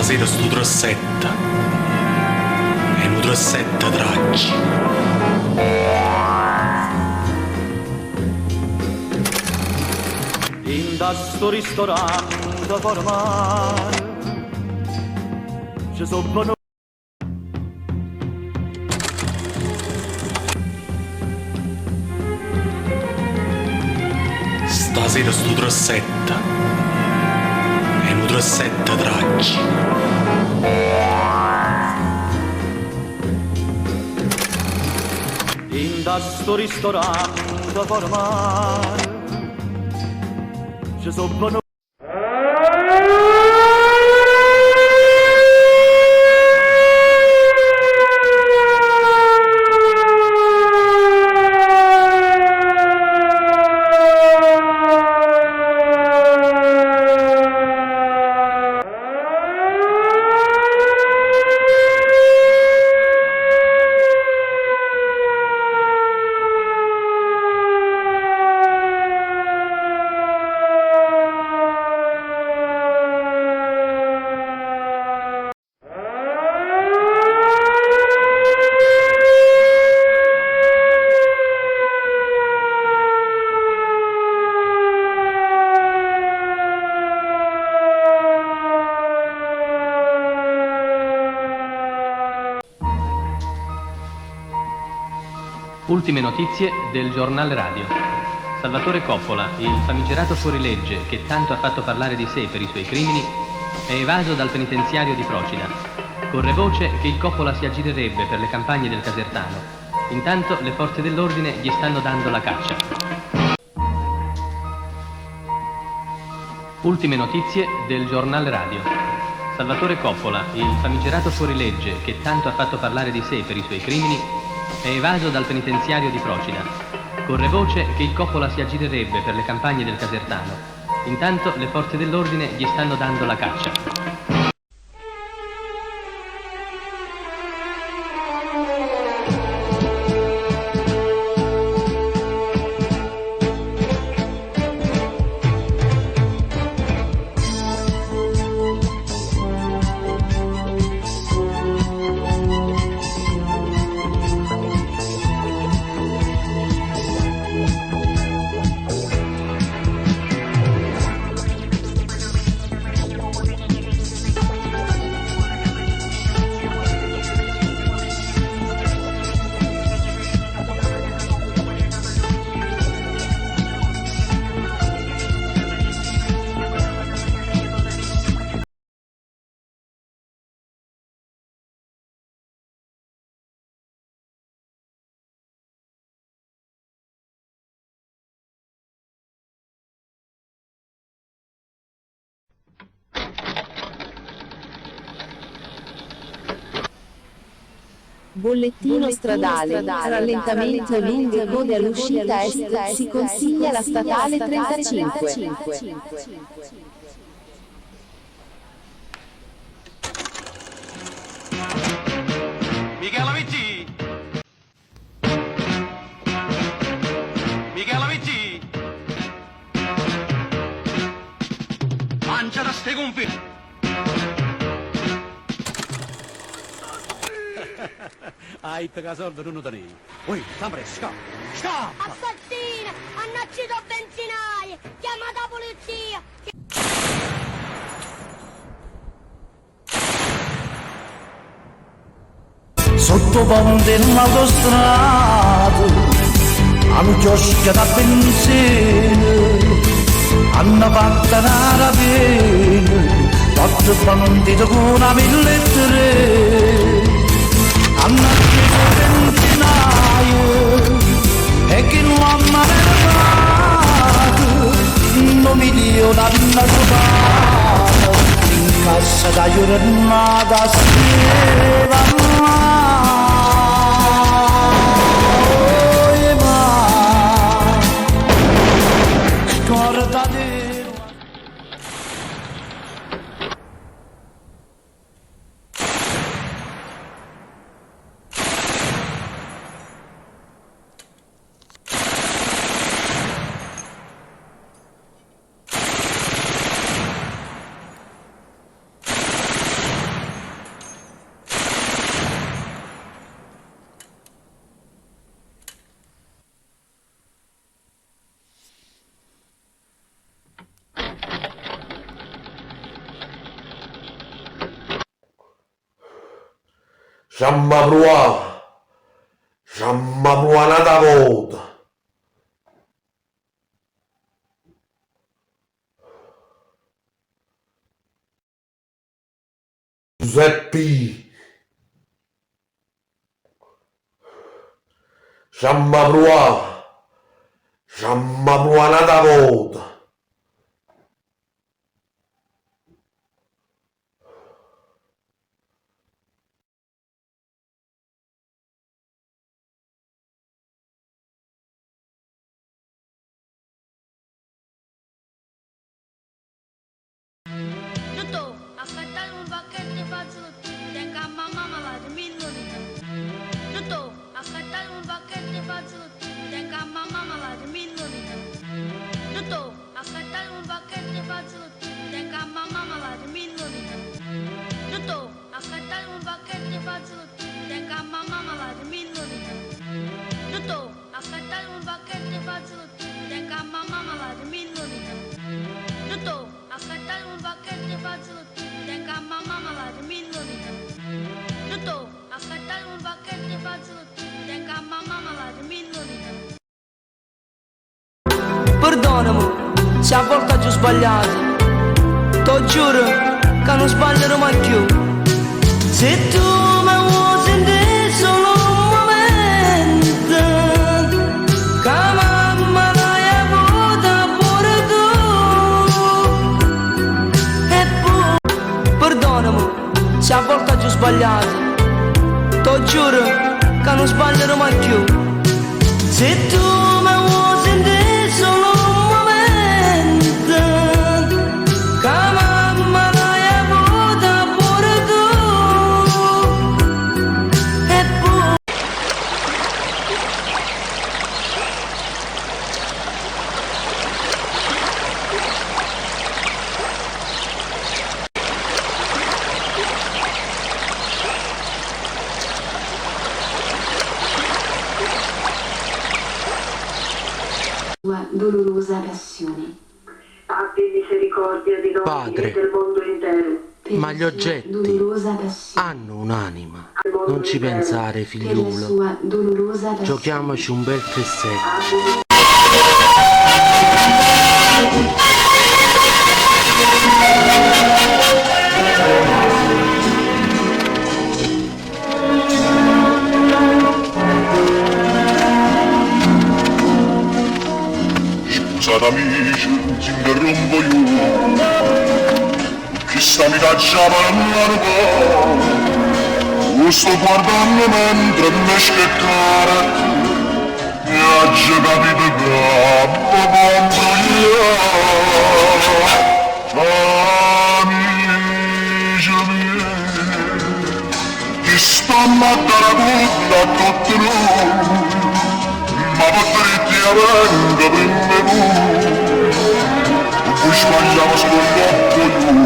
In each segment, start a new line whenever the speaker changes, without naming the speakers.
Stasera stu tressette è nu tressette tragico.
Dint' 'a stu ristorante fore mare Ce so' venute.
Stasera stu tressette è nu tressette tragico.
Dint' 'a stu ristorante fore mare Ce so' venute.
Ultime notizie del giornale radio. Salvatore Coppola, il famigerato fuorilegge che tanto ha fatto parlare di sé per i suoi crimini, è evaso dal penitenziario di Procida. Corre voce che il Coppola si aggirerebbe per le campagne del Casertano. Intanto le forze dell'ordine gli stanno dando la caccia. Ultime notizie del giornale radio. Salvatore Coppola, il famigerato fuorilegge che tanto ha fatto parlare di sé per i suoi crimini, è evaso dal penitenziario di Procida. Corre voce che il Coppola si aggirerebbe per le campagne del Casertano. Intanto le forze dell'ordine gli stanno dando la caccia.
Bollettino stradale, rallentamento e lunghe code all'uscita est, si consiglia la statale 35.
Michele Vici! Michele Vici! Mangia da ste gonfie!
Hai che soldi non tenevi. Ui, sempre, scappa! Scappa!
Assassino! Hanno ucciso il benzinaio! Chiamate la polizia!
Sotto ponte dell'autostrada, al chiosco da benzina, hanno fatto una rapina, quattro banditi con una 1.300, hanno ucciso il benzinaio e chi non ha mai fatto, non mi dio l'hanno rubato, in cassa da giornata steva ma scordate.
C'amma pruvà, c'amma pruvà n'ata vota. Giuseppì, c'amma pruvà, c'amma pruvà n'ata vota.
Dottò, accattate un pacchetto di fazzoletti, tengo a mamma malata, mille lire. Dottò, accattate un pacchetto di fazzoletti, tengo a mamma malata, mille lire. Dottò, accattate un pacchetto di fazzoletti, tengo a mamma malata, mille lire. Dottò, accattate un pacchetto di fazzoletti, tengo a mamma malata, mille lire. Dottò, accattate un pacchetto di fazzoletti, tengo a mamma malata, mille lire. Dottò, accattate un pacchetto di fazzoletti, tengo a mamma malata, mille lire. Dottò, accattate un pacchetto di fazzoletti, tengo a mamma malata, mille lire.
Perdonami se a volte ho sbagliato. Ti giuro che non sbaglierò mai più. Se tu mi vuoi sentire solo un momento, che mamma l'hai avuta pure tu. E poi, perdonami se a volte ho sbagliato. Ti giuro che non sbaglierò mai più. Se tu mi vuoi sentire solo un momento, che mamma l'hai avuta pure tu. E poi
Sua dolorosa passione.
Abbi misericordia di noi
Padre,
e del mondo intero.
Per
ma gli
la sua
oggetti
dolorosa passione.
hanno un'anima.
Del mondo
Non ci
intero.
pensare,
Per la
figliuolo.
sua dolorosa passione.
Giochiamoci un bel tressetto.
Scusate amici, si interrompo io. Chi sta mi caccia parlare po'. Sto guardando mentre mi scheccare. E ho già capito che mi può imbrogliare. Amici miei, chi sta a racconta a tutti noi, ma potrete venga prima voi. Poi sbagliamo solo dopo io,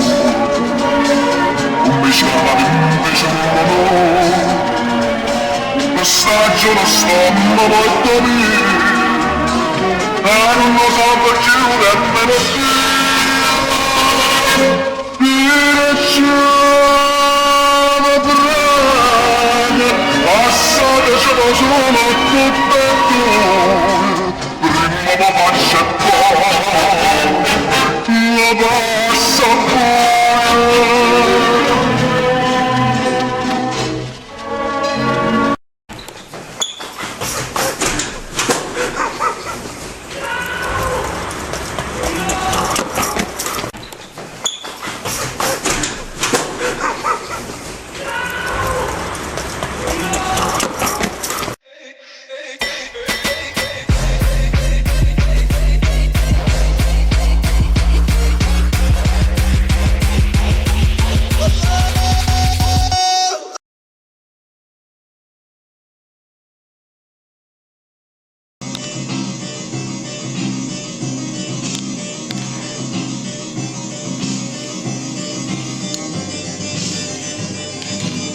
come scappa invece no. Passaggio lo stomma porto mio, e non lo so perché nemmeno più. Direzione prega, passateci solo tutte e due, prima ma faccia e poi la passa poi.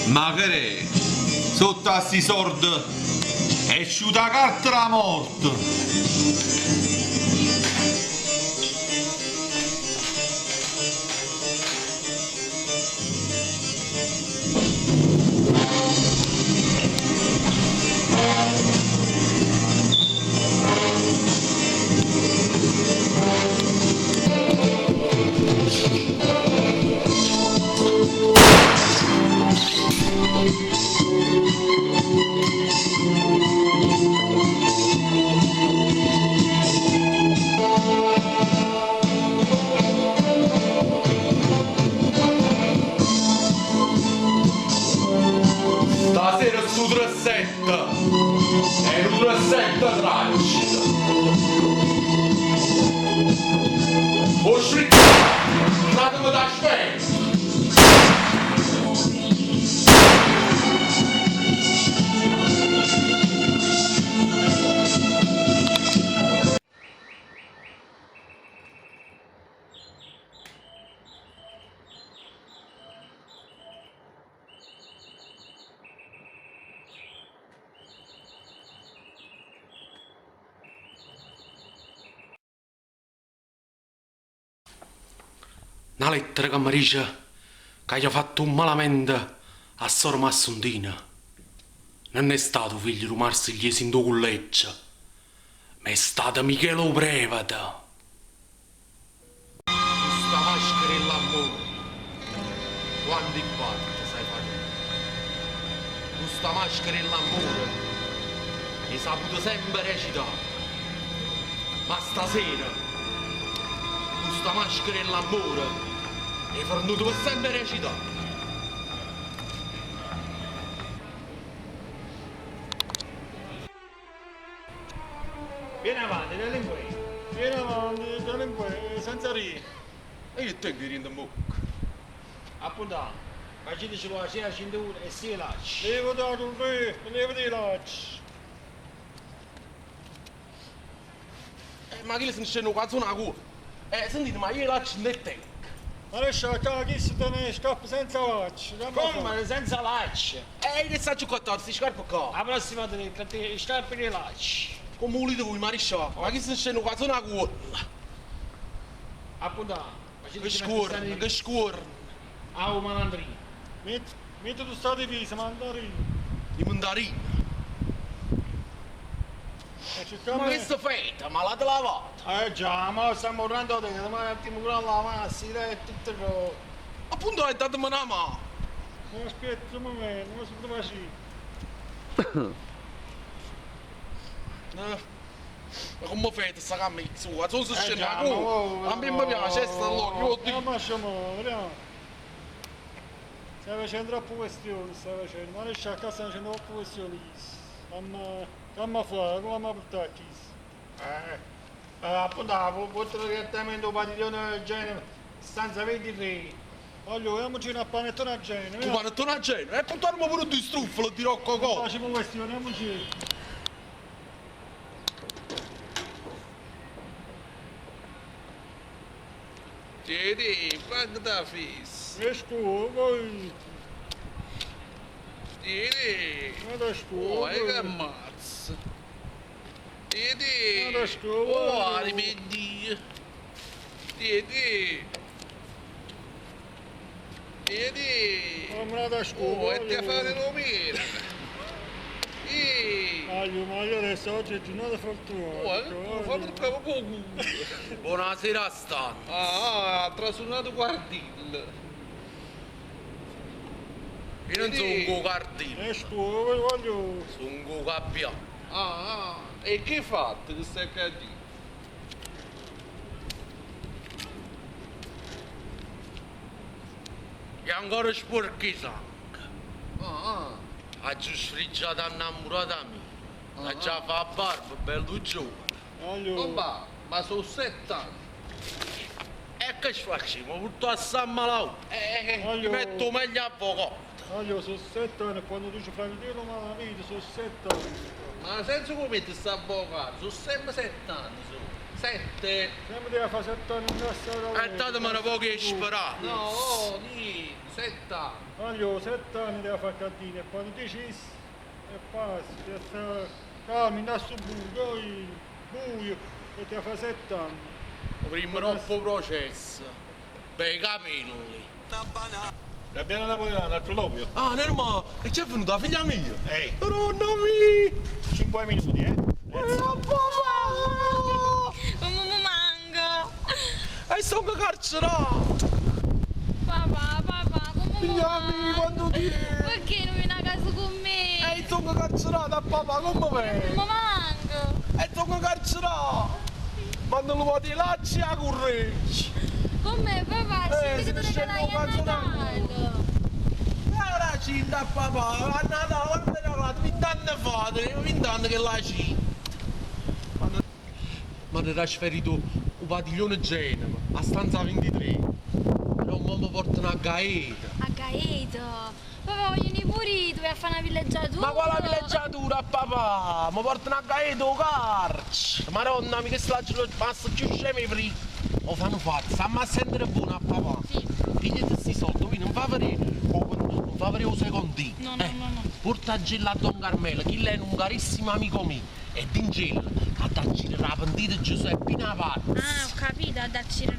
Ma che è? Sotto a sti sordi è uscita la carta della morte! Aspetta!
Na lettera che mi dice che gli ha fatto un malamente a Sor Massuntina. Non è stato figlio di Marsigliese in tuo collegio, ma è stato Michele 'o Prevete. Sta maschera 'e l'ammore, quanti batte sai fare tu. Cu sta maschera 'e l'ammore, hai saputo sempre recitare. Ma stasera, cu sta maschera 'e l'ammore, hai fernuto per sempre recitare.
Vieni avanti, delinquente. Vieni avanti, delinquente, senza ridere.
E io tengo i denti in bocca.
Appunto, faceteci la sera cintura e si lacci. Levo da un re, levo dei lacci.
Ma chi se ne scende qua zona cuore? Sentite, ma io i lacci non li tengo.
Ma lascia qua, chi si te ne scappa senza lacci? Come? Senza lacci?
Che sta giocando, questi scarpe qua?
La prossima te ne scarpe nei lacci.
Come volete voi, maresciallo? Ma chi se ne scende qua zona cuore?
Appunto,
Che scorno, che scorno.
Ah, oh, malandrino. Metti tu sta divisa, mandarino.
I mandarini. Ma che sta fetta? Ma l'ate lavata?
Eh già, ma stiamo tornando dentro, ma attimo pure la massa, e tutte cose.
Appunto, hai dato una mano.
Ma aspetta un momento, ma si può fare?
Ma come fai questa camicia? Tu sei scena A me mi piace, sta là, io dico.
Ma lasciamo, vediamo. Stai facendo troppe questioni, stai facendo. Ma lascia a casa stai facendo troppe questioni. Famma fare, come la portare a chiesa? Appunto, portalo direttamente al padiglione del Genova, stanza 23. Voglio, andiamoci una panettone a Genova.
Un panettone a Genova? E portarmi pure due struffoli di Roccocò.
Facciamo questione, andiamoci.
Tieni, guarda fis.
E scuola, poi.
Tieni.
Vado a scuola.
Oh, che ammazza. Tieni.
Vado a scuola.
Oh, arrivederci. Tieni. Tieni.
Vado a scuola.
Oh, e ti fare l'omino.
Aglio, ma io adesso oggi è giornata fortunata.
Oh, fammi proprio poco. Buonasera, Stan. Ah, ha trasuonato guardillo. Io non sono un guardillo.
E scuola, voglio.
Sono un gabbiano. Ah, e che hai fatto che stai accadendo? E ancora sporchi sangue. Ah. Ha già sfriggiato a innamorata mia. Ha già fa la barba, bello giovane.
Allora.
ma sono 7 anni. E che facciamo? Porto a San Malau. Mi metto meglio avvocato.
Allora, sono 7 anni, quando tu ci fai vedere ma la vita, sono 7 anni.
Ma senza come metti sta avvocato, sono sempre 7 anni, sono. 7.
Sempre devi fare 7 anni in cassa.
E datemene pochi sperati. No, niente, 7 anni.
Allora, 7 anni devi fare cardino e quando dici e passi, calmi, in buio, buio, e ti fa 7 anni.
Prima troppo processo, bei capelli.
L'abbiamo napoletano, al colloquio.
Ah, norma, e c'è venuta la figlia mia?
Ehi.
Nonna mia!
5 minuti, eh?
Mamma mango!
E sono carcerato!
Papà, papà, come
Figlia mia, quando ti...
Perché non vieni a casa con me?
E sono carcerato a papà, come vai?
Mamma mango!
E sono carcerato! Ma non lo vado lacci a correggi!
Come papà?
Se
Senti che
ne
te
scende
regalai
un
a
cazzo
Natale!
Allora cinta papà, a Natale, quando era regalato, 20 anni fa, tenevo 20 anni che la cinta! Mi hanno trasferito un padiglione Genova, a stanza 23.
Però mo mi portano a Gaeta.
A Gaeta. Papà, voglio venire pure io, tu vai a fare una villeggiatura.
Ma quale villeggiatura, papà? Mi portano a Gaeta o carcere. Madonna, mi che sta lo passo più scemo i primi. O fanno fatto, stammi a sentire buono a papà.
Sì.
Pigliati questi soldi, non fa vedere, non fa vedere un secondino.
No, no, no, no.
Porta a gilla a Don Carmelo, chi è un carissimo amico mio. E dingella, che da girare la pentita Giuseppina Pazzi.
Ah, ho capito, a darci il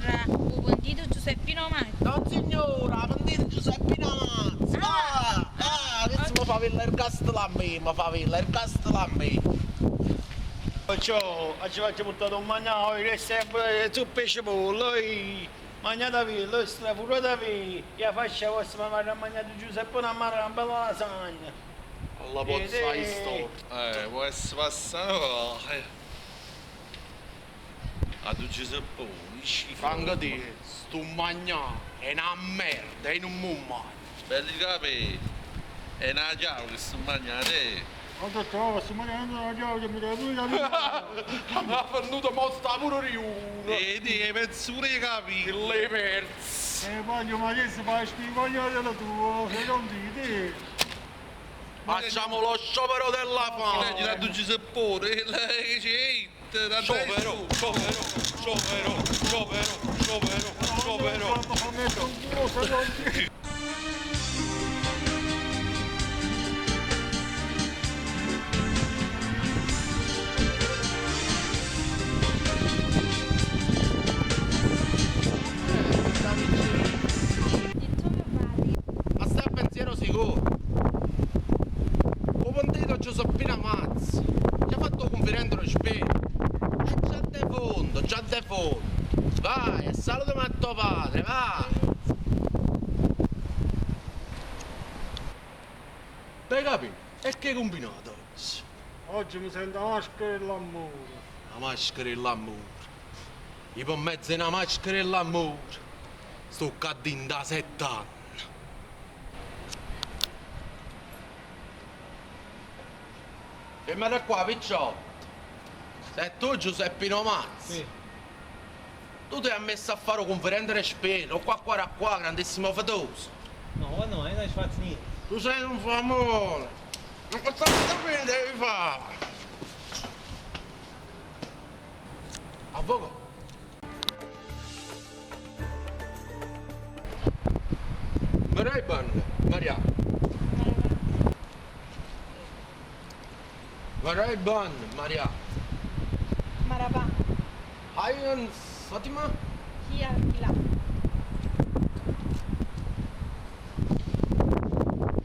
pentito Giuseppino Mazzi.
No signora, la pentita Giuseppina Mazzi. Ah, ah, adesso mi fa avere l'ergastolo a me, mi fa avere l'ergastolo a me.
Perciò ci faccio portato un mangiare, che sempre zuppa e cipolla, mangiata via, strafurata via, e la faccia vostra ma ha mangiato Giuseppe una mara, una bella lasagna.
Alla pozza di storta.
Può essere passato. A tu Giuseppe,
Franco di, sto mangiando, è una merda, è un mumma.
Belli capi, è una chiave che sto mangiando.
Ho detto, oh, sto mangiando una chiave che mi deve pure capire.
Ha venuto mo sta pure riuno.
E di, hai perso pure i capelli.
Le persi.
E voglio, ma che si fa schifo, della tua, secondo te.
Facciamo lo sciopero della fame.
Lei dato Giuseppe, lei che c'è,
Sciopero, sciopero, sciopero, sciopero, sciopero, sciopero. Ma stai a pensiero sicuro? O pentito Giuseppina Mazzi ci ha fatto conferente lo spero. È già defunto, già defunto. Vai e salutami a tuo padre, vai. Dai capi? E che hai combinato oggi?
Oggi mi sento la maschera dell'amore.
La maschera dell'amore. Io per mezzo una maschera dell'amore. Sto cadendo da 7 anni. Fermate qua, picciotto. Sei tu Giuseppino Mazzi?
Sì.
Tu ti hai messo a fare un conferente di spero, qua qua qua, grandissimo fatoso.
No, no, io non ci faccio niente.
Tu sei un famone. Ma cosa bene devi fare? Avvocato. Ray-Ban, Maria. Ray-Ban, Maria.
Marabà.
Hayan Fatima?
Kia Kila.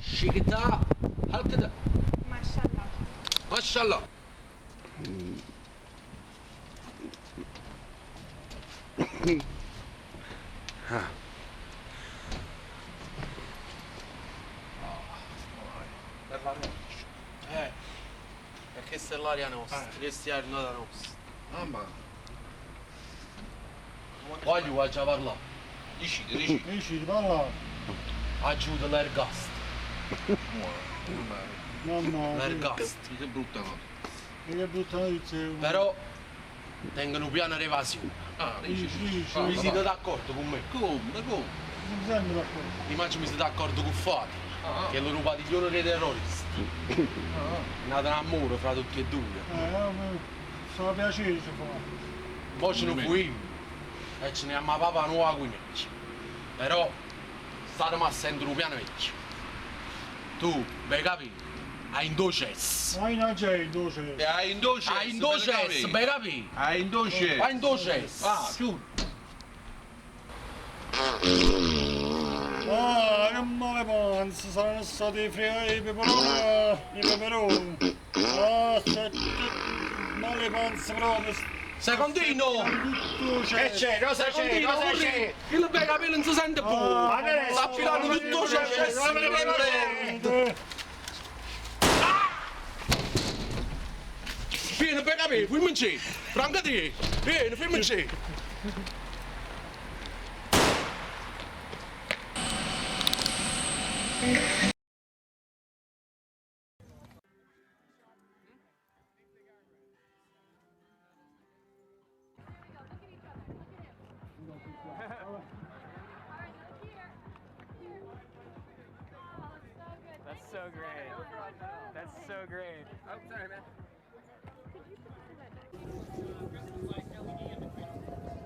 Shikita Halkada.
Mashallah.
Mashallah. Per la noce. Perché questa è l'aria nostra, questa è la nostra.
Mamma.
Voglio già parlare.
Dici, dici.
Dici, parla.
Aiuta l'ergastolo.
No, no.
L'ergastolo.
Che brutta cosa.
Che brutta notizia.
Però tengono un piano di evasione.
Ah, dici,
dici.
Vi siete d'accordo con me?
Come? Come?
Non siamo d'accordo.
Immagino mi siete d'accordo con Fatima, che è lo rubatiglione dei terroristi. Nata a muro fra tutti e due.
Fa piacere ci fa.
Poi ce ne fuimmo e ce ne andiamo a Papua Nuova Guinea. Però statemi a sentire un piano vecchio. Tu, beh capito, hai in doces.
Ma in c'è in doces.
Hai in doces.
Hai in doces, beh capito.
Hai in doces.
Hai in doces.
Ah, chiudi.
Ah, che male panza, saranno stati i peperoni, i peperoni. Ah, male panza proprio.
Secondino!
Che
c'è? Cosa c'è? Cosa c'è? Il bel capello non si sente più! Sta affilando tutto c'è! Vieni, bel capello, fermaci! Franca te! Vieni, fermaci!
That's so great. Oh, sorry, man.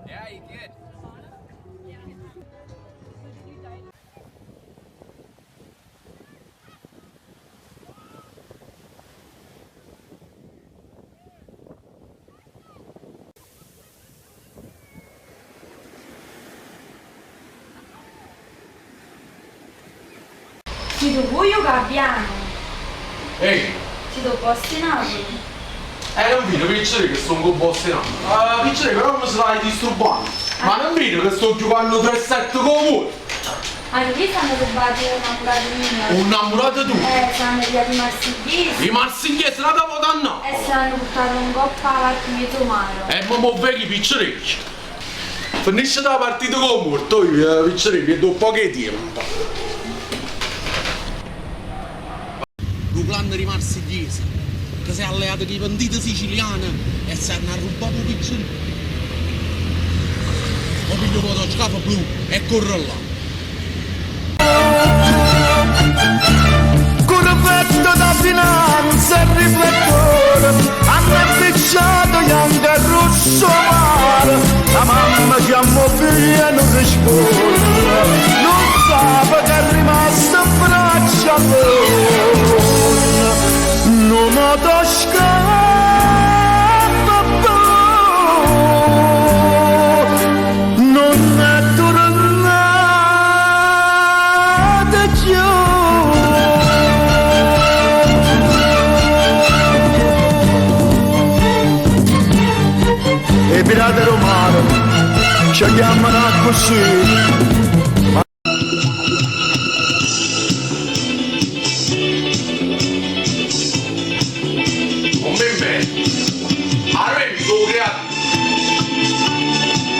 Yeah, you did.
Ci tu vuoi Gabbiano?
Ehi!
Ci tu posti Napoli?
Non vedo piccere che sono con boss in Ah, piccere, però mi stai disturbando. Ma non vedo che sto giocando 3-7 con voi.
Anche lì stanno rubati un innamorato mio.
Un innamorato tu?
Stanno via i marsigliesi.
I marsigliesi, la devo dannare.
E si hanno buttato un coppa all'archimedeo mare.
E mo mo vedi piccerecci. Finisce la partita con morto io, piccerecci, che dopo poco tempo. Il clan di marsigliesi, che si è alleato con i banditi siciliani e si hanno rubato un piccerino. Ho piglio il scafo blu e corro là.
Curvetto da finanza e riflettore hanno appicciato anche il rosso mare. La mamma chiamò figlia e non risponde, non sa che è rimasta in braccio a voi. Non motoscafo blu, non è tornato più. E pirati romani ci chiamano così.
Un ben bene. Allora mi sono creato.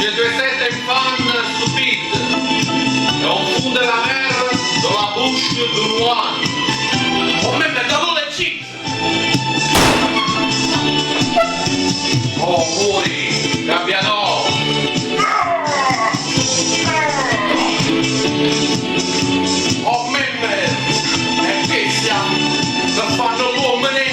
Il 2-7 fan stupide. E un fond de la mer dans la bouche de Rouen. Oh me da le chips. Oh muri, cambiano. Oh memme, e che siamo? Che fanno l'uomini?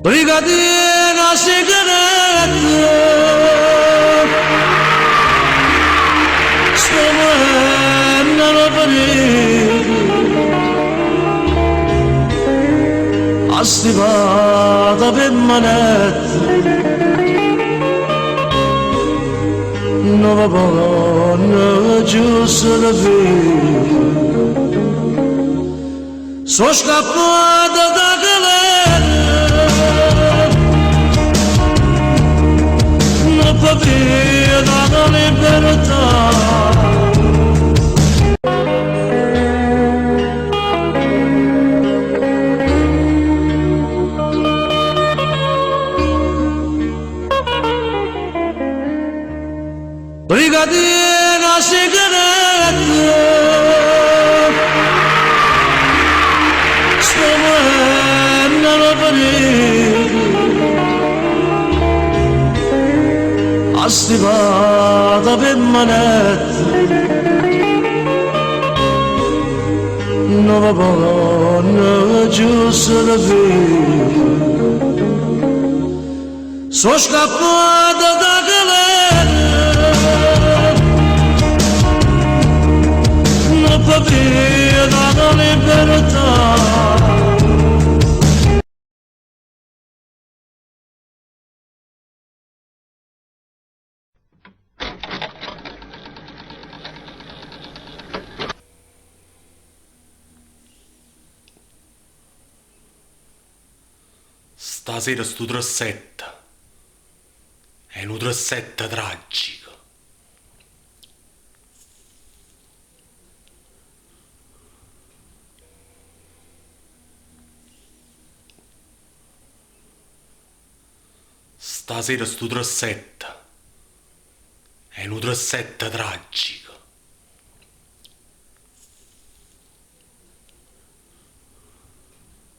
Brigadiera sigaretta, sto morendo la parete, astipata per manetta, nuova donna giusta da vita. Sono scappata da galera, non via dalla libertà. Brigadiera sigaretta, sto morendo la parete, astipata per manetta, nuova donna giusta da vita. Sono scappata da galera, non via dalla libertà.
Stasera sto 3-7 è un 3-7 tragico. Stasera stu 37 è nu 37 tragico.